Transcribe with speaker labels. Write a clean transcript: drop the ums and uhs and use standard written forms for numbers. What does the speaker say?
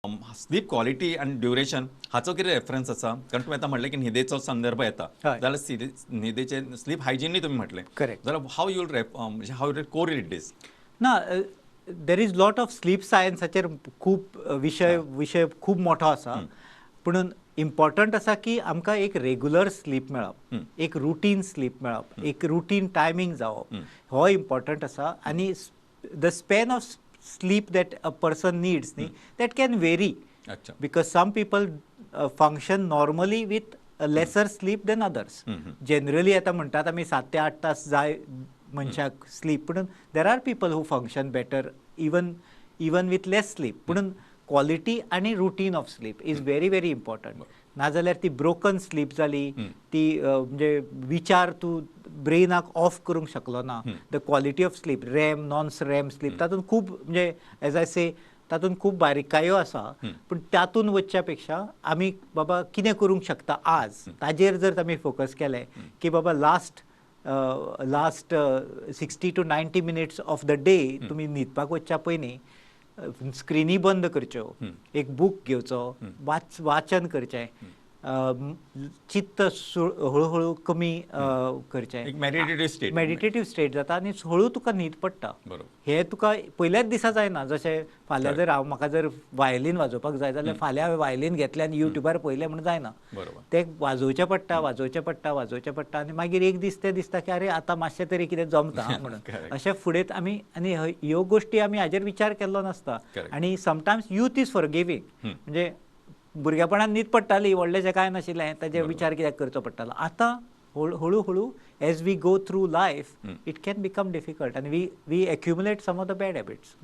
Speaker 1: Slip quality आनी duration हाचो कितें रेफरन्स आसा? कारण तुमी आतां म्हणलें की न्हिदेचो संदर्भ येता जाल्यार न्हिदेचे स्लीप हायजिनूय तुमी म्हटलें.
Speaker 2: करेक्ट.
Speaker 1: जाल्यार हाव you म्हणजे how you correlate दीस?
Speaker 2: ना, there is lot of sleep सायन्साचेर खूब विशय विशय खूब मोठो आसा, पुणून इम्पॉर्टंट आसा की आमकां एक रेगुलर स्लीप मेळप, एक रुटीन स्लीप मेळप, एक रुटीन टायमींग जावप हो इम्पॉर्टंट आसा. आनी the span of sleep that a person needs न्ही, that can vary because some people function normally with lesser sleep than others. Generally आतां म्हणटात आमी 7 ते 8 तास जाय मनशाक स्लीप, पूण there are people who function better even with less sleep. पूण क्वॉलिटी आनी routine of sleep is very very important. नाजाल्यार ती ब्रोकन स्लीप जाली, ती म्हणजे विचार तूं ब्रेनाक ऑफ करूंक शकलो ना. The quality of sleep, REM, non REM sleep, तातूंत खूब म्हणजे, एज I से, तातूंत खूब बारीकायो आसा. पूण तातूंत वचच्या पेक्षा आमी बाबा कितें करूंक शकता आज, ताजेर जर आमी फोकस केलें की बाबा last 60 to 90 minutes of the day तुमी न्हिदपाक वचच्या पयलीं स्क्रिनी बंद करच्यो, एक बूक घेवचो, वाचन करचें, चित्त हळू हळू कमी करचें.
Speaker 1: एक मेडिटेटिव्ह स्टेट.
Speaker 2: मेडिटेटिव्ह स्टेट जाता आनी हळू तुका न्हीद पडटा. हे तुका पयल्याच दिसा जायना. जशें फाल्यां जर हांव म्हाका जर वायलीन वाजोवपाक जाय जाल्यार फाल्यां हांवें वायलीन घेतलें आनी युट्यूबार पळयलें म्हूण जायना. तें वाजोवचें पडटा, वाजोवचें पडटा, वाजोवचें पडटा आनी मागीर एक दीस तें दिसता की अरे, आतां मातशें तरी कितें जमता म्हणून. अशें फुडें आमी आनी ह्यो गोश्टी आमी हाजेर विचार केल्लो नासता. आनी sometimes youth is forgiving, म्हणजे भुरगेपणान न्हीद पडटाली, व्हडलेशें कांय नाशिल्लें, ताजेर विचार कित्याक करचो पडटालो. आतां हळू हळू as we go through life, it can become difficult and we accumulate some of the bad habits.